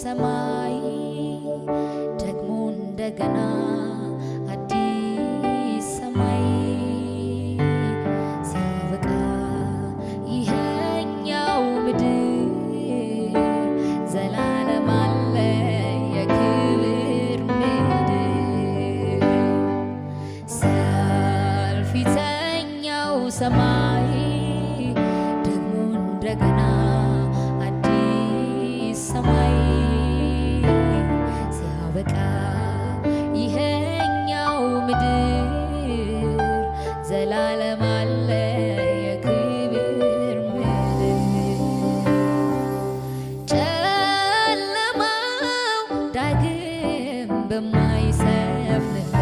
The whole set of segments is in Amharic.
ሰማይ ደግሞ እንደገና አዲስ ሰማይ ሲያበቃ ይኸኛው ምድር ዘላለም አለ የክብር ምድር። ሲያልፍ ፊተኛው ሰማይ ደግሞ እንደገና አዲስ ሰማይ ሲያበቃ ይኸኛው ምድር ዘላለም አለ የክብር ምድር። ጨለማው ዳግም በማይሰፍንበት፣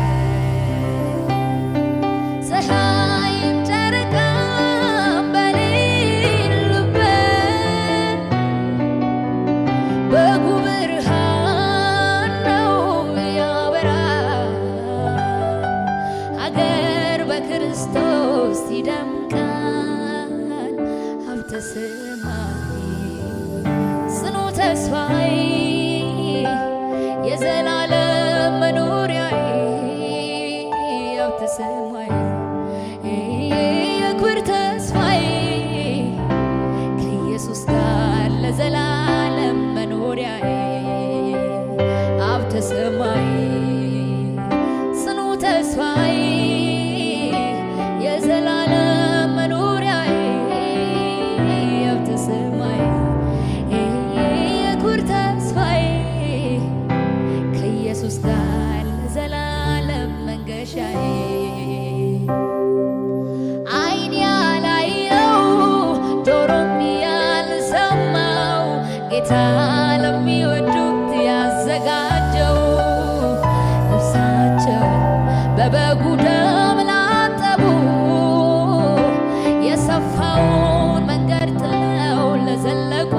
ፀሐይም ጨረቃም በሌሉበት፣ በጉ ብርሃን ነው ያበራል፣ ሀገር በክርስቶስ ይደምቃል። ሀብተ ሰማይ ጽኑ ተስፋዬ የዘላለም መኖሪያዬ፣ ሀብተ ሰማይ የክብር ተስፋዬ ከኢየሱስ ጋር ለዘላለም መኖሪያዬ፣ ሀብተ ሰማይ ጽኑ ተስፋዬ የዘላለም መኖሪያዬ፣ ሀብተ ሰማይ የክብር ተስፋዬ ከኢየሱስ ጋር ለዘላለም መንገሻዬ። ዓይን ያላየው ጆሮም ያልሰማው ጌታ ለሚወዱት ያዘጋጀው፣ ነፍሳቸው በበጉ ደም ላጠቡ፣ የሰፋውን መንገድ ጥለው ለዘለቁ።